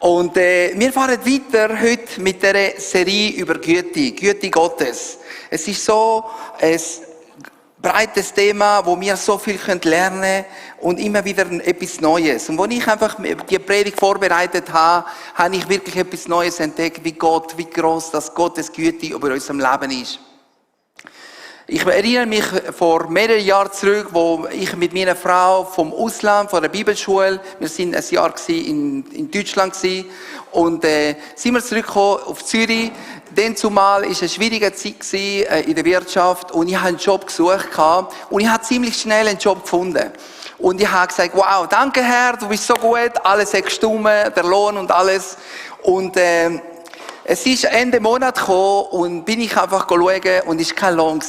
Und wir fahren weiter heute mit der Serie über Güte Gottes. Es ist so ein breites Thema, wo wir so viel lernen können und immer wieder etwas Neues. Und als ich einfach die Predigt vorbereitet habe, habe ich wirklich etwas Neues entdeckt, wie groß das Gottes Güte über unserem Leben ist. Ich erinnere mich vor mehreren Jahren zurück, wo ich mit meiner Frau vom Ausland, von der Bibelschule, wir sind ein Jahr in Deutschland und sind wir zurückgekommen auf Zürich. Dann zumal war eine schwierige Zeit in der Wirtschaft und ich habe einen Job gesucht und ich habe ziemlich schnell einen Job gefunden. Und ich habe gesagt, wow, danke Herr, du bist so gut, alles hat gestimmt, der Lohn und alles. Und es ist Ende Monat gekommen und bin ich einfach schauen und es war kein Lohn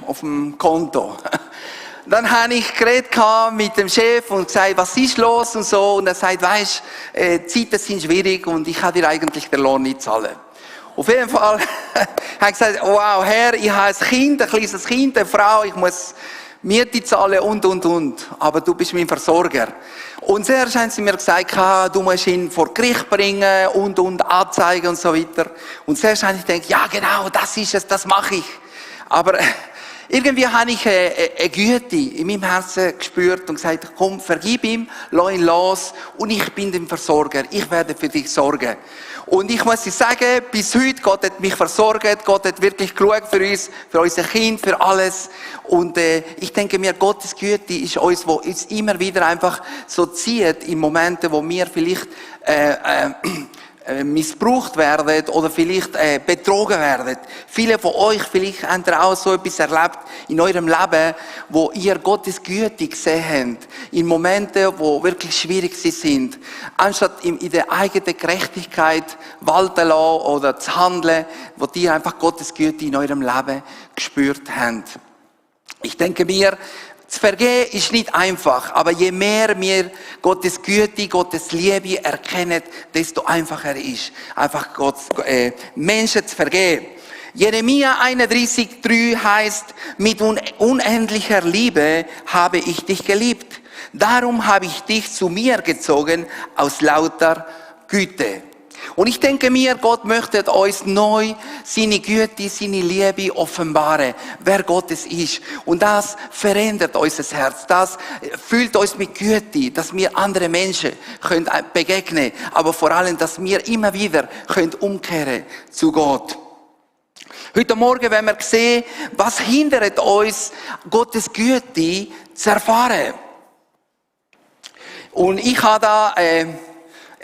auf dem Konto. Dann habe ich geredet mit dem Chef und gesagt, was ist los und so. Und er sagt, weisst, die Zeiten sind schwierig und ich kann dir eigentlich den Lohn nicht zahlen. Auf jeden Fall habe ich gesagt, wow, Herr, ich habe ein kleines Kind, eine Frau, ich muss Miete zahlen und. Aber du bist mein Versorger. Und zuerst haben sie mir gesagt, du musst ihn vor Gericht bringen und anzeigen und so weiter. Und zuerst habe ich gedacht, ja genau, das ist es, das mache ich. Aber irgendwie habe ich eine Güte in meinem Herzen gespürt und gesagt, komm, vergib ihm, lass ihn los und ich bin dein Versorger, ich werde für dich sorgen. Und ich muss dir sagen, bis heute, Gott hat mich versorgt, Gott hat wirklich geschaut für uns, für unser Kind, für alles. Und ich denke mir, Gottes Güte ist uns, wo uns immer wieder einfach so zieht, in Momenten, wo wir vielleicht missbraucht werden oder vielleicht betrogen werden. Viele von euch, vielleicht habt ihr auch so etwas erlebt in eurem Leben, wo ihr Gottes Güte gesehen habt, in Momenten, wo wirklich schwierig sie sind. Anstatt in der eigenen Gerechtigkeit walten lassen oder zu handeln, wo ihr einfach Gottes Güte in eurem Leben gespürt habt. Ich denke mir, zu vergeben ist nicht einfach, aber je mehr wir Gottes Güte, Gottes Liebe erkennen, desto einfacher ist einfach Menschen zu vergeben. Jeremia 31,3 heißt, mit unendlicher Liebe habe ich dich geliebt. Darum habe ich dich zu mir gezogen aus lauter Güte. Und ich denke mir, Gott möchte uns neu seine Güte, seine Liebe offenbaren, wer Gottes ist. Und das verändert unser Herz. Das füllt uns mit Güte, dass wir andere Menschen können begegnen, aber vor allem, dass wir immer wieder können umkehren zu Gott. Heute Morgen werden wir sehen, was hindert uns, Gottes Güte zu erfahren. Und ich habe da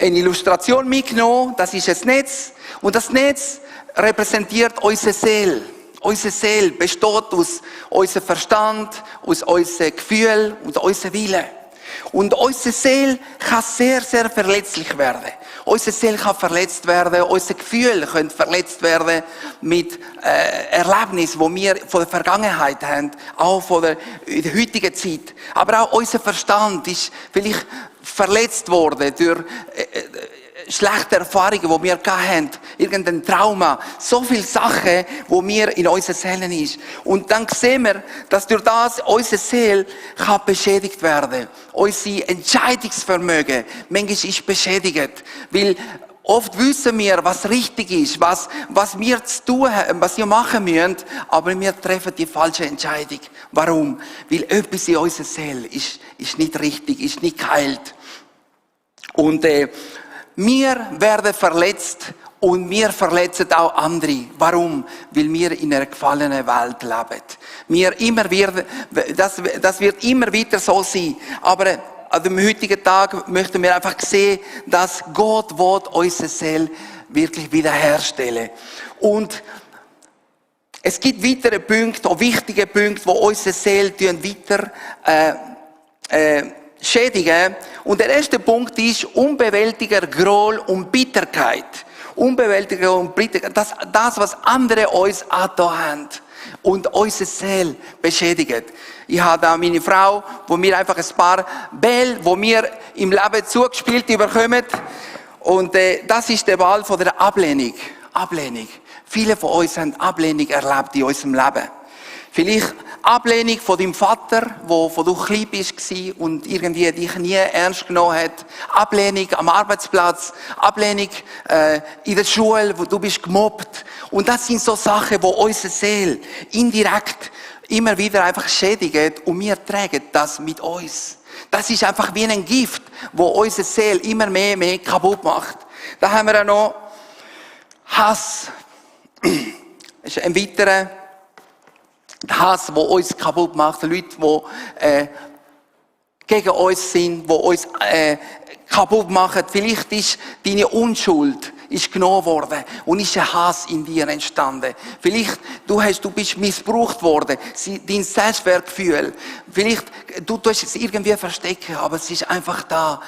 eine Illustration mitgenommen, das ist ein Netz. Und das Netz repräsentiert unsere Seele. Unsere Seele besteht aus unserem Verstand, aus unserem Gefühl und unserem Willen. Und unsere Seele kann sehr, sehr verletzlich werden. Unsere Seele kann verletzt werden, unsere Gefühle können verletzt werden mit Erlebnissen, die wir von der Vergangenheit haben, auch von der heutigen Zeit. Aber auch unser Verstand ist vielleicht verletzt worden durch schlechte Erfahrungen, die wir hatten, irgendein Trauma, so viele Sachen, die wir in unserer Seele ist. Und dann sehen wir, dass durch das unsere Seele kann beschädigt werden. Unser Entscheidungsvermögen manchmal ist beschädigt, weil oft wissen wir, was richtig ist, was wir zu tun haben, was wir machen müssen, aber wir treffen die falsche Entscheidung. Warum? Weil etwas in unserer Seele ist nicht richtig, ist nicht geheilt. Und wir werden verletzt und wir verletzen auch andere. Warum? Weil wir in einer gefallenen Welt leben. Das wird immer wieder so sein. Aber an dem heutigen Tag möchten wir einfach sehen, dass Gott unsere Seele wirklich wiederherstellen. Und es gibt weitere Punkte, auch wichtige Punkte, wo unsere Seele weiter schädigen. Und der erste Punkt ist unbewältiger Groll und Bitterkeit. Unbewältiger und Bitterkeit. Das, was andere uns angetan haben und unsere Seele beschädigt. Ich habe da meine Frau, wo mir einfach ein paar Bälle, wo mir im Leben zugespielt bekommen. Und das ist der Ball von der Ablehnung. Ablehnung. Viele von uns haben Ablehnung erlebt in unserem Leben. Vielleicht Ablehnung von deinem Vater, wo du klein bist und irgendwie dich nie ernst genommen hat. Ablehnung am Arbeitsplatz. Ablehnung in der Schule, wo du bist gemobbt. Und das sind so Sachen, wo unsere Seele indirekt immer wieder einfach schädigen und wir tragen das mit uns. Das ist einfach wie ein Gift, wo unsere Seele immer mehr kaputt macht. Da haben wir auch noch Hass. Das ist ein weiterer Hass, der uns kaputt macht. Leute, die gegen uns sind, die uns kaputt machen. Vielleicht ist deine Unschuld genommen worden und ist ein Hass in dir entstanden. Vielleicht du bist missbraucht worden, dein Selbstwertgefühl. Vielleicht du tust es irgendwie verstecken, aber es ist einfach da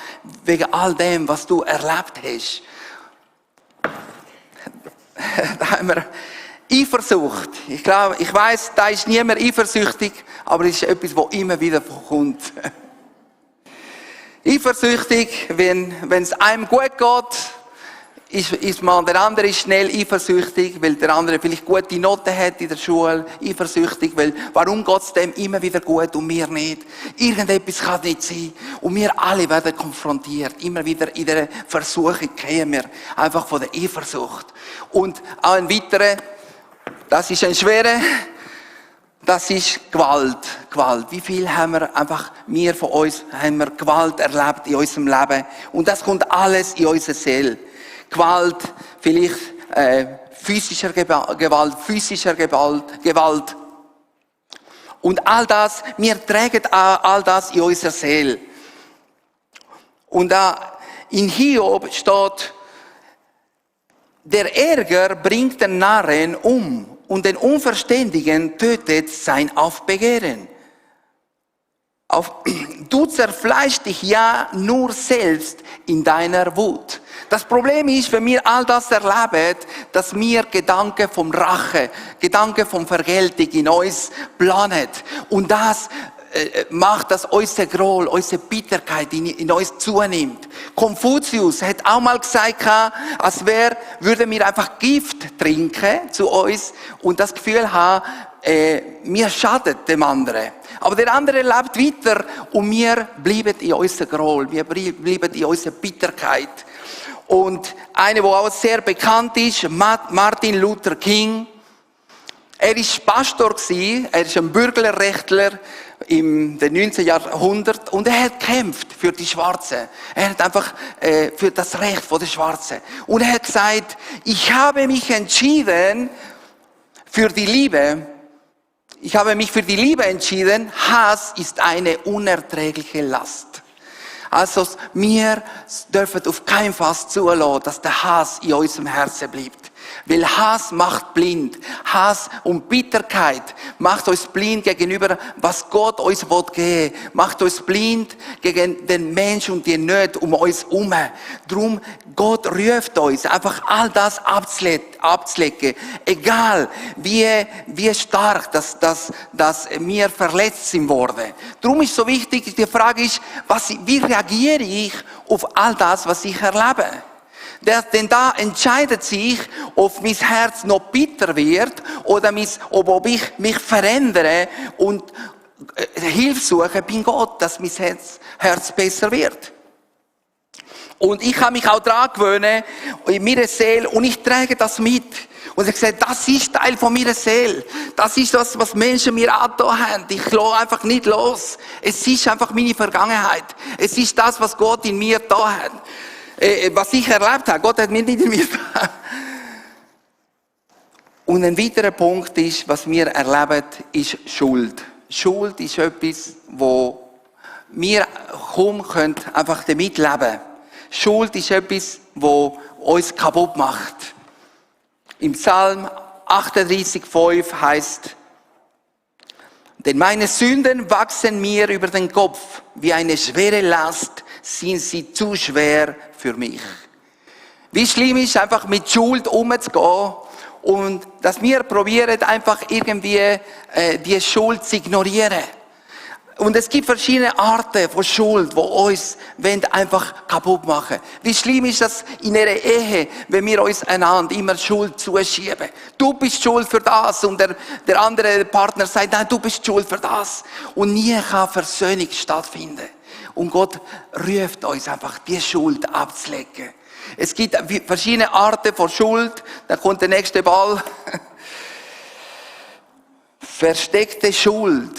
wegen all dem, was du erlebt hast. Da haben wir Eifersucht. Ich weiss, da ist niemand eifersüchtig, aber es ist etwas, das immer wieder vorkommt. Eifersüchtig, wenn es einem gut geht, der andere ist schnell eifersüchtig, weil der andere vielleicht gute Noten hat in der Schule, eifersüchtig, weil warum geht es dem immer wieder gut und mir nicht? Irgendetwas kann nicht sein. Und wir alle werden konfrontiert. Immer wieder in der Versuchung gehen wir einfach von der Eifersucht. Und auch ein weiterer, das ist ein schwerer, das ist Gewalt. Gewalt. Wie viel haben wir von uns haben wir Gewalt erlebt in unserem Leben? Und das kommt alles in unsere Seele. Gewalt, vielleicht physischer Gewalt. Und all das, wir tragen all das in unserer Seele. Und da in Hiob steht, der Ärger bringt den Narren um und den Unverständigen tötet sein Aufbegehren. Du zerfleischst dich ja nur selbst in deiner Wut. Das Problem ist, wenn wir all das erleben, dass wir Gedanken vom Rache, Gedanken vom Vergeltung in uns planen. Und das macht, dass unser Groll, unsere Bitterkeit in uns zunimmt. Konfuzius hat auch mal gesagt, würden wir einfach Gift trinken zu uns und das Gefühl haben, wir schaden dem anderen. Aber der andere lebt weiter und wir bleiben in unserem Groll, wir bleiben in unserer Bitterkeit. Und einer, der auch sehr bekannt ist, Martin Luther King. Er war Pastor, er ist ein Bürgerrechtler im 19. Jahrhundert und er hat gekämpft für die Schwarzen. Er hat einfach für das Recht der Schwarzen. Und er hat gesagt, ich habe mich entschieden für die Liebe. Ich habe mich für die Liebe entschieden. Hass ist eine unerträgliche Last. Also wir dürfen auf keinen Fall zulassen, dass der Hass in unserem Herzen bleibt. Weil Hass macht blind. Hass und Bitterkeit macht uns blind gegenüber, was Gott uns geben will. Macht uns blind gegen den Menschen und die Nöte um uns herum. Darum, Gott ruft uns, einfach all das abzulegen. Egal, wie stark dass wir verletzt sind worden. Darum ist so wichtig, die Frage ist, wie reagiere ich auf all das, was ich erlebe? Denn da entscheidet sich, ob mein Herz noch bitter wird oder ob ich mich verändere und Hilfe suche bei Gott, dass mein Herz besser wird. Und ich kann mich auch daran gewöhnen, in meiner Seele, und ich trage das mit. Und ich sage, das ist Teil von meiner Seele. Das ist das, was Menschen mir angetan haben. Ich lasse einfach nicht los. Es ist einfach meine Vergangenheit. Es ist das, was Gott in mir da hat. Was ich erlebt habe, Gott hat mir nicht in mir da. Und ein weiterer Punkt ist, was wir erleben, ist Schuld. Schuld ist etwas, wo wir kaum einfach damit leben können. Schuld ist etwas, wo uns kaputt macht. Im Psalm 38,5 heißt, denn meine Sünden wachsen mir über den Kopf, wie eine schwere Last sind sie zu schwer für mich. Wie schlimm ist einfach mit Schuld umzugehen und dass wir probieren einfach irgendwie die Schuld zu ignorieren. Und es gibt verschiedene Arten von Schuld, die uns einfach kaputt machen. Wie schlimm ist das in einer Ehe, wenn wir uns einander immer Schuld zuschieben? Du bist schuld für das und der andere Partner sagt, nein, du bist schuld für das. Und nie kann Versöhnung stattfinden. Und Gott ruft uns einfach, die Schuld abzulegen. Es gibt verschiedene Arten von Schuld. Da kommt der nächste Ball. Versteckte Schuld.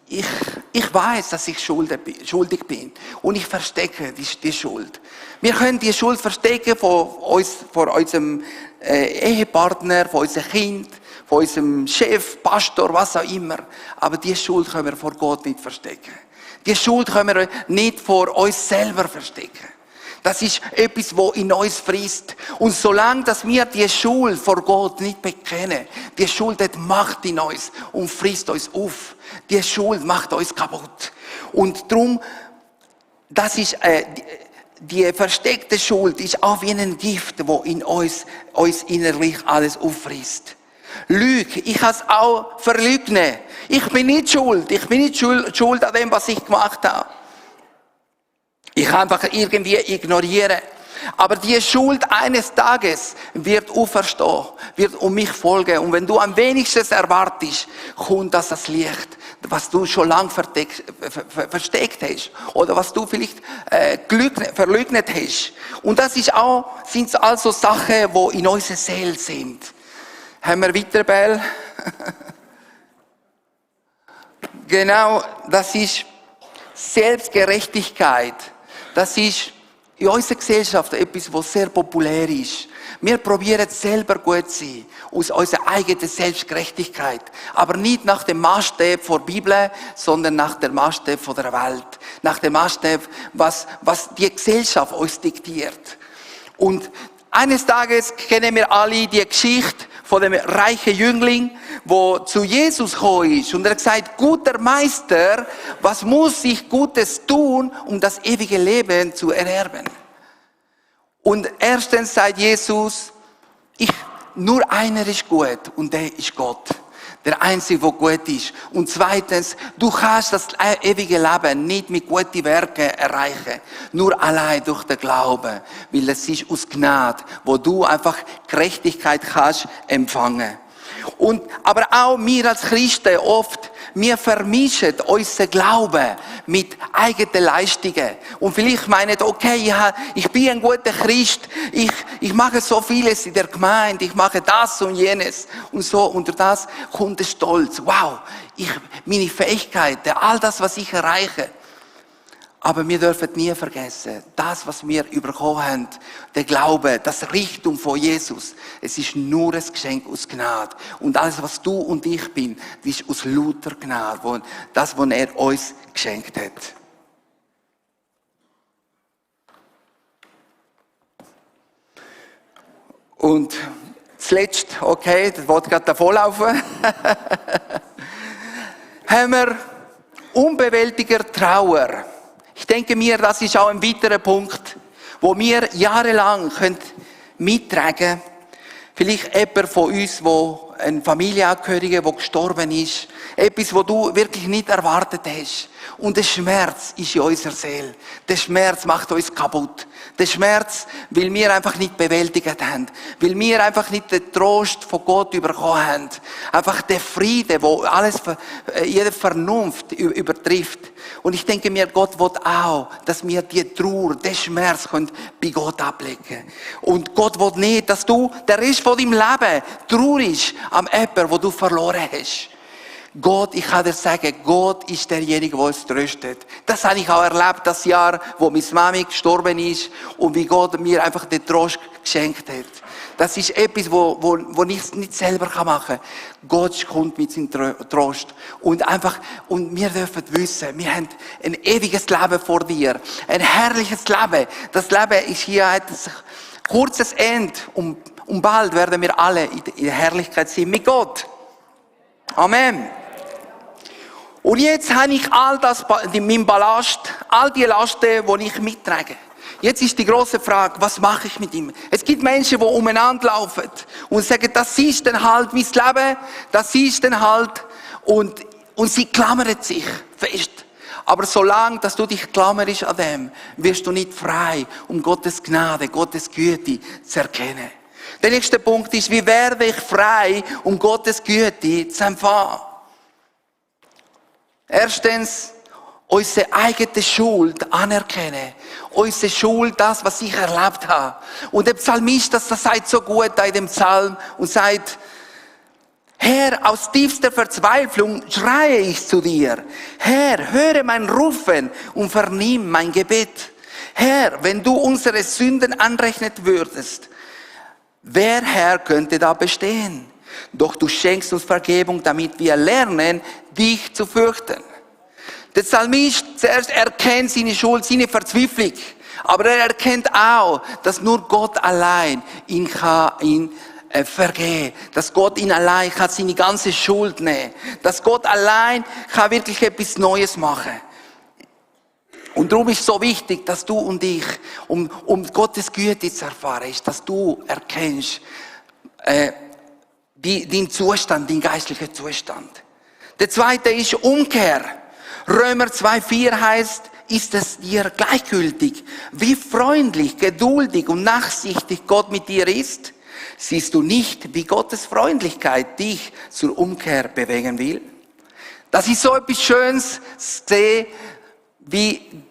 Ich weiß, dass ich schuldig bin. Und ich verstecke die Schuld. Wir können die Schuld verstecken vor unserem Ehepartner, von unserem Kind, von unserem Chef, Pastor, was auch immer. Aber die Schuld können wir vor Gott nicht verstecken. Die Schuld können wir nicht vor uns selber verstecken. Das ist etwas, was in uns frisst. Und solange, dass wir die Schuld vor Gott nicht bekennen, die Schuld hat Macht in uns und frisst uns auf. Die Schuld macht uns kaputt. Und darum, das ist, die versteckte Schuld ist auch wie ein Gift, wo in uns innerlich alles auffrisst. Lüge, ich kann es auch verleugnen. Ich bin nicht schuld. Ich bin nicht schuld an dem, was ich gemacht habe. Ich kann einfach irgendwie ignorieren. Aber die Schuld eines Tages wird auferstehen, wird um mich folgen. Und wenn du am wenigsten erwartest, kommt das Licht, was du schon lange versteckt hast. Oder was du vielleicht verleugnet hast. Und das sind also Sachen, die in unserer Seele sind. Haben wir weiter, Bell? Genau, das ist Selbstgerechtigkeit. Das ist in unserer Gesellschaft etwas, was sehr populär ist. Wir probieren selber gut zu sein, aus unserer eigenen Selbstgerechtigkeit. Aber nicht nach dem Maßstab der Bibel, sondern nach dem Maßstab der Welt. Nach dem Maßstab, was die Gesellschaft uns diktiert. Und eines Tages kennen wir alle die Geschichte von dem reichen Jüngling, der zu Jesus gekommen ist. Und er hat gesagt, guter Meister, was muss ich Gutes tun, um das ewige Leben zu ererben? Und erstens sagt Jesus, nur einer ist gut und der ist Gott. Der Einzige, der gut ist. Und zweitens, du kannst das ewige Leben nicht mit guten Werken erreichen. Nur allein durch den Glauben. Weil es ist aus Gnade, wo du einfach Gerechtigkeit kannst empfangen. Aber auch wir als Christen oft, wir vermischen unseren Glauben mit eigenen Leistungen. Und vielleicht meinen, okay, ich bin ein guter Christ, ich mache so vieles in der Gemeinde, ich mache das und jenes. Und so, unter das kommt der Stolz. Wow, meine Fähigkeiten, all das, was ich erreiche. Aber wir dürfen nie vergessen, das, was wir bekommen haben, der Glaube, das Reichtum von Jesus, es ist nur ein Geschenk aus Gnade. Und alles, was du und ich bin, das ist aus lauter Gnade, das, was er uns geschenkt hat. Und zuletzt, okay, das wollte gerade davon laufen, haben wir unbewältigter Trauer. Ich denke mir, das ist auch ein weiterer Punkt, wo wir jahrelang mittragen können. Vielleicht jemand von uns, der ein Familienangehöriger, der gestorben ist. Etwas, was du wirklich nicht erwartet hast. Und der Schmerz ist in unserer Seele. Der Schmerz macht uns kaputt. Der Schmerz, weil wir einfach nicht bewältigt haben. Weil wir einfach nicht den Trost von Gott bekommen haben. Einfach der Friede, wo alles, jede Vernunft übertrifft. Und ich denke mir, Gott will auch, dass wir die Trauer, den Schmerz bei Gott ablegen. Und Gott will nicht, dass du den Rest von deinem Leben traurig am Äpfel, wo du verloren hast. Gott, ich kann dir sagen, Gott ist derjenige, der uns tröstet. Das habe ich auch erlebt, das Jahr, wo meine Mami gestorben ist und wie Gott mir einfach den Trost geschenkt hat. Das ist etwas, wo ich nicht selber machen kann. Gott kommt mit seinem Trost. Und wir dürfen wissen, wir haben ein ewiges Leben vor dir. Ein herrliches Leben. Das Leben ist hier ein kurzes Ende. Und bald werden wir alle in der Herrlichkeit sein mit Gott. Amen. Und jetzt habe ich all das, mein Ballast, all die Lasten, die ich mittrage. Jetzt ist die grosse Frage, was mache ich mit ihm? Es gibt Menschen, die umeinander laufen und sagen, das ist dann halt mein Leben, das ist dann halt. Und Und sie klammert sich fest. Aber solange, dass du dich klammerst an dem, wirst du nicht frei, um Gottes Gnade, Gottes Güte zu erkennen. Der nächste Punkt ist, wie werde ich frei, um Gottes Güte zu empfangen? Erstens, unsere eigene Schuld anerkennen. Unsere Schuld, das, was ich erlebt habe. Und der Psalmist, das sagt so gut in dem Psalm und sagt, Herr, aus tiefster Verzweiflung schreie ich zu dir. Herr, höre mein Rufen und vernimm mein Gebet. Herr, wenn du unsere Sünden anrechnen würdest, wer Herr könnte da bestehen? Doch du schenkst uns Vergebung, damit wir lernen, dich zu fürchten. Der Psalmist zuerst erkennt seine Schuld, seine Verzweiflung. Aber er erkennt auch, dass nur Gott allein ihn vergeben. Dass Gott ihn allein kann seine ganze Schuld nehmen. Dass Gott allein kann wirklich etwas Neues machen. Und darum ist es so wichtig, dass du und ich, um Gottes Güte zu erfahren, ist, dass du erkennst, deinen Zustand, deinen geistlichen Zustand. Der zweite ist Umkehr. Römer 2,4 heißt, ist es dir gleichgültig, wie freundlich, geduldig und nachsichtig Gott mit dir ist? Siehst du nicht, wie Gottes Freundlichkeit dich zur Umkehr bewegen will? Das ist so etwas Schönes, sehen, wie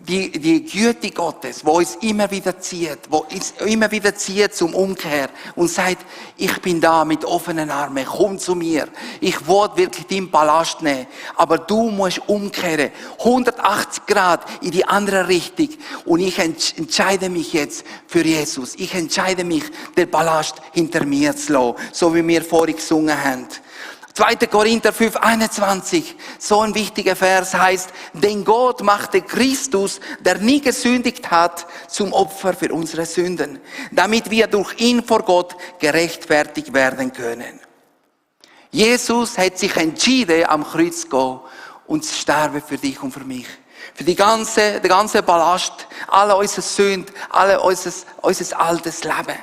die Güte Gottes, wo uns immer wieder zieht zum Umkehr und sagt, ich bin da mit offenen Armen, komm zu mir. Ich will wirklich deinen Palast nehmen, aber du musst umkehren, 180 Grad in die andere Richtung und ich entscheide mich jetzt für Jesus. Ich entscheide mich, den Palast hinter mir zu lassen, so wie wir vorhin gesungen haben. 2. Korinther 5,21, so ein wichtiger Vers heißt, denn Gott machte Christus, der nie gesündigt hat, zum Opfer für unsere Sünden, damit wir durch ihn vor Gott gerechtfertigt werden können. Jesus hat sich entschieden, am Kreuz zu gehen und zu sterben für dich und für mich. Für den ganzen Ballast, alle unsere Sünden, alle unser altes Leben.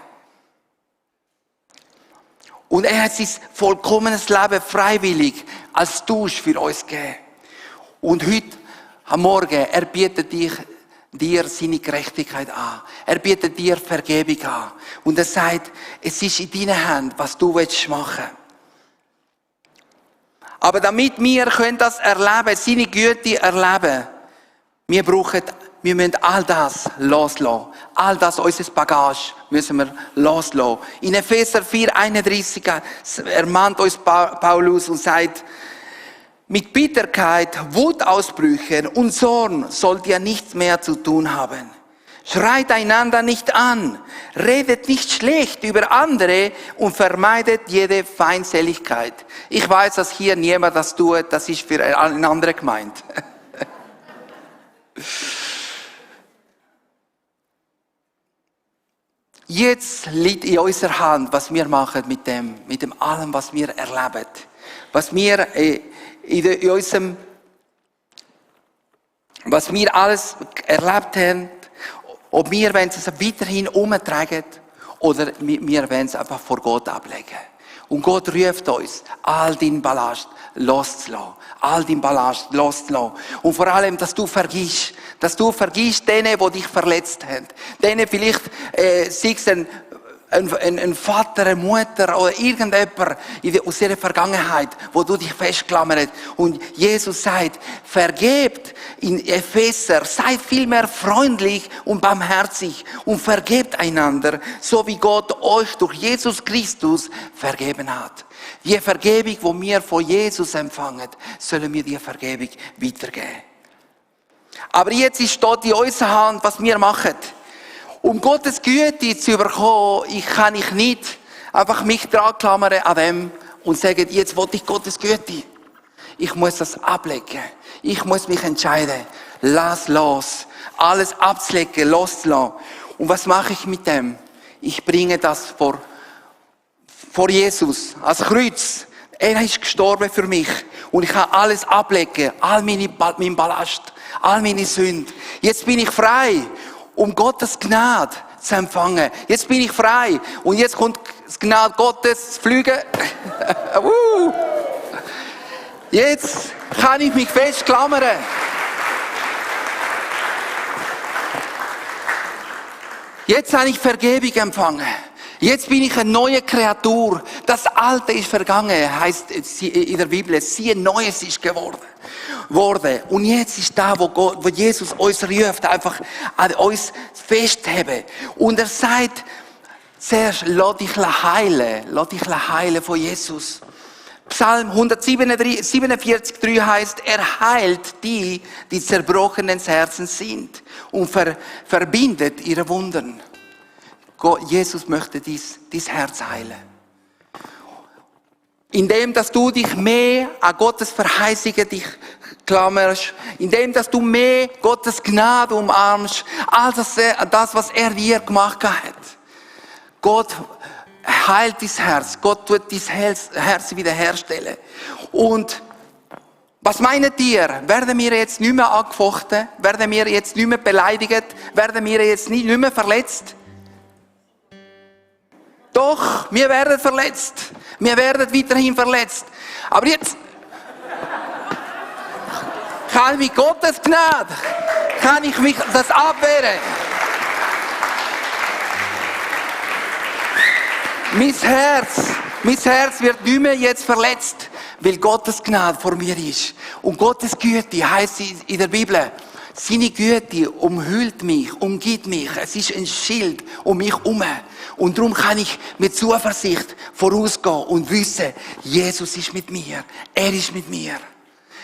Und er hat sein vollkommenes Leben freiwillig als Tausch für uns gegeben. Und heute, am Morgen, er bietet dir seine Gerechtigkeit an. Er bietet dir Vergebung an. Und er sagt, es ist in deinen Händen, was du machen willst. Aber damit wir das erleben, seine Güte erleben, wir müssen all das loslassen. All das, unser Bagage, müssen wir loslassen. In Epheser 4,31 ermahnt uns Paulus und sagt, mit Bitterkeit, Wutausbrüchen und Zorn sollt ihr nichts mehr zu tun haben. Schreit einander nicht an, redet nicht schlecht über andere und vermeidet jede Feindseligkeit. Ich weiß, dass hier niemand das tut, das ist für eine andere gemeint. Jetzt liegt in unserer Hand, was wir machen mit dem allem, was wir erleben. Was wir was wir alles erlebt haben, ob wir es weiterhin umtragen oder wir wollen es einfach vor Gott ablegen. Und Gott ruft uns, all deinen Ballast loszulassen. All deinen Ballast loszulassen. Und vor allem, dass du vergisst denen, die dich verletzt haben. Denen vielleicht, sei es ein Vater, eine Mutter oder irgendjemand aus ihrer Vergangenheit, wo du dich festklammert. Und Jesus sagt, vergebt in Epheser, seid vielmehr freundlich und barmherzig und vergebt einander, so wie Gott euch durch Jesus Christus vergeben hat. Die Vergebung, die wir von Jesus empfangen, sollen wir die Vergebung weitergeben. Aber jetzt steht in unserer Hand, was wir machen. Um Gottes Güte zu bekommen, kann ich nicht einfach mich dran klammern an dem und sagen, jetzt will ich Gottes Güte. Ich muss das ablegen. Ich muss mich entscheiden. Lass los. Alles abzulegen, loszulassen. Und was mache ich mit dem? Ich bringe das vor Jesus, als Kreuz. Er ist gestorben für mich. Und ich kann alles ablegen. All mein Ballast. All meine Sünden. Jetzt bin ich frei, um Gottes Gnade zu empfangen. Jetzt bin ich frei. Und jetzt kommt das Gnade Gottes zu fliegen. Jetzt kann ich mich festklammern. Jetzt habe ich Vergebung empfangen. Jetzt bin ich eine neue Kreatur. Das Alte ist vergangen, heißt in der Bibel. Siehe, Neues ist geworden. Und jetzt ist da, wo Jesus uns ruft, einfach an uns festzuheben. Und er sagt, zuerst, lass dich heilen von Jesus. Psalm 147,3 heißt, er heilt die zerbrochenen Herzens sind und verbindet ihre Wunden. Jesus möchte dein Herz heilen. Indem, dass du dich mehr an Gottes Verheißungen klammerst, indem, dass du mehr Gottes Gnade umarmst, als das, was er dir gemacht hat. Gott heilt dein Herz. Gott tut dein Herz wiederherstellen. Und was meint ihr? Werden wir jetzt nicht mehr angefochten? Werden wir jetzt nicht mehr beleidigt? Werden wir jetzt nicht mehr verletzt? Doch, wir werden verletzt. Wir werden weiterhin verletzt. Aber jetzt kann mit Gottes Gnade, kann ich mich das abwehren. Mein Herz wird nicht mehr jetzt verletzt, weil Gottes Gnade vor mir ist. Und Gottes Güte heisst in der Bibel, seine Güte umhüllt mich, umgibt mich. Es ist ein Schild um mich herum. Und darum kann ich mit Zuversicht vorausgehen und wissen, Jesus ist mit mir. Er ist mit mir.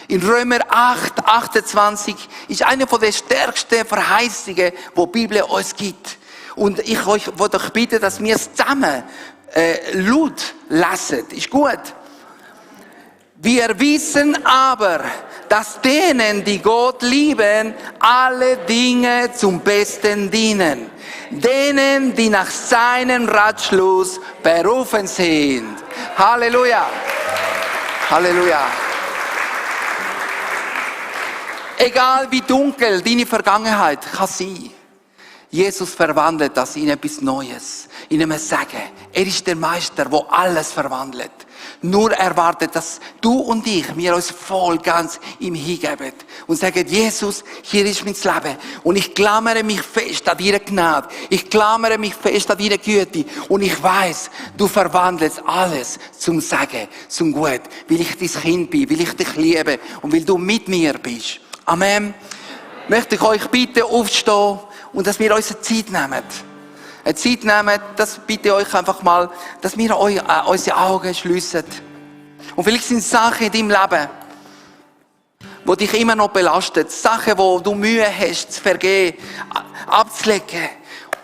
In Römer 8, 28 ist eine der stärksten Verheißungen, die die Bibel uns gibt. Und ich wollte euch bitten, dass wir es zusammen laut lesen. Ist gut. Wir wissen aber, dass denen, die Gott lieben, alle Dinge zum Besten dienen. Denen, die nach seinem Ratschluss berufen sind. Halleluja. Halleluja. Egal wie dunkel deine Vergangenheit kann sein, Jesus verwandelt das in etwas Neues, in einem Segen. Er ist der Meister, der alles verwandelt. Nur erwartet, dass du und ich, wir uns voll ganz ihm hingeben und sagen, Jesus, hier ist mein Leben. Und ich klammere mich fest an deine Gnade. Ich klammere mich fest an deine Güte. Und ich weiß, du verwandelst alles zum Segen, zum Gut. Weil ich dein Kind bin, weil ich dich liebe und weil du mit mir bist. Amen. Möchte ich euch bitten, aufzustehen und dass wir uns eine Zeit nehmen. Eine Zeit nehmen, das bitte ich euch einfach mal, dass wir unsere Augen schliessen. Und vielleicht sind es Sachen in deinem Leben, die dich immer noch belastet. Sachen, wo du Mühe hast, zu vergeben, abzulegen.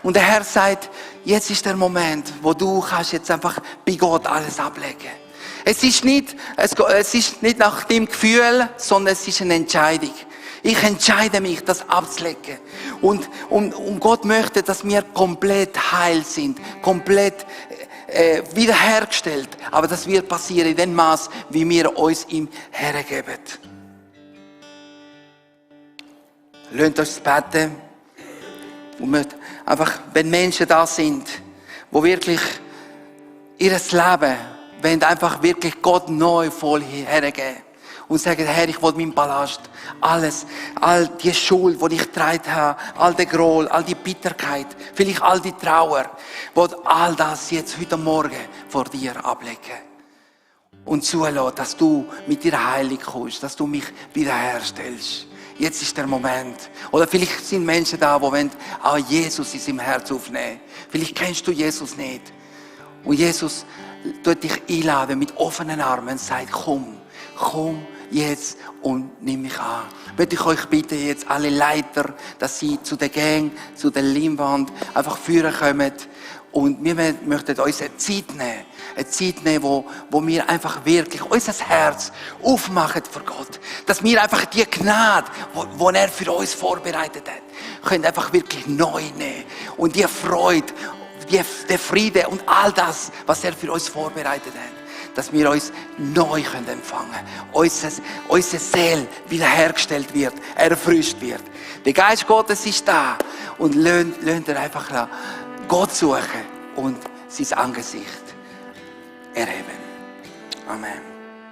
Und der Herr sagt, jetzt ist der Moment, wo du kannst jetzt einfach bei Gott alles ablegen. Es ist nicht nach dem Gefühl, sondern es ist eine Entscheidung. Ich entscheide mich, das abzulegen. Und Gott möchte, dass wir komplett heil sind, komplett wiederhergestellt. Aber das wird passieren in dem Maß, wie wir uns ihm hergeben. Lasst uns beten. Und einfach, wenn Menschen da sind, wo wirklich ihr Leben wollen einfach wirklich Gott neu voll hergeben. Und sagen, Herr, ich will meinen Ballast, alles, all die Schuld, die ich getragen habe, all der Groll, all die Bitterkeit, vielleicht all die Trauer, will all das jetzt heute Morgen vor dir ablegen. Und zulassen, dass du mit dir heilig kommst, dass du mich wiederherstellst. Jetzt ist der Moment. Oder vielleicht sind Menschen da, die wollen auch Jesus in seinem Herz aufnehmen. Vielleicht kennst du Jesus nicht. Und Jesus tut dich einladen mit offenen Armen und sagt, komm jetzt und nimm mich an. Möchte ich euch bitten, jetzt alle Leiter, dass sie zu der Gang, zu der Leinwand einfach führen kommen. Und wir möchten uns eine Zeit nehmen, wo wir einfach wirklich unser Herz aufmachen vor Gott. Dass wir einfach die Gnade, die er für uns vorbereitet hat, können einfach wirklich neu nehmen. Und die Freude, der Friede und all das, was er für uns vorbereitet hat, dass wir uns neu empfangen können. Unsere Seele wiederhergestellt wird, erfrischt wird. Der Geist Gottes ist da und lasst er einfach Gott suchen und sein Angesicht erheben. Amen.